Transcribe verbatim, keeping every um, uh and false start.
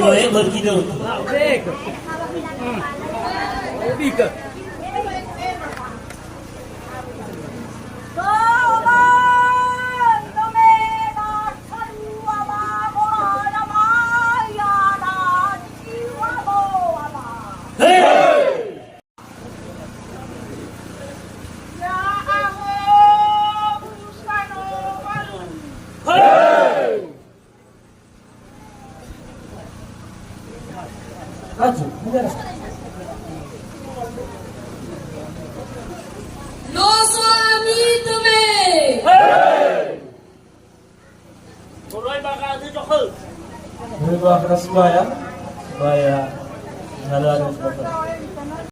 Oe, bagi dong. Maju, mundur. Loso ami tome. Moroi ba ka tu jokhe. Moroi ba ka sebaya. Sebaya. Nala ada sebaya.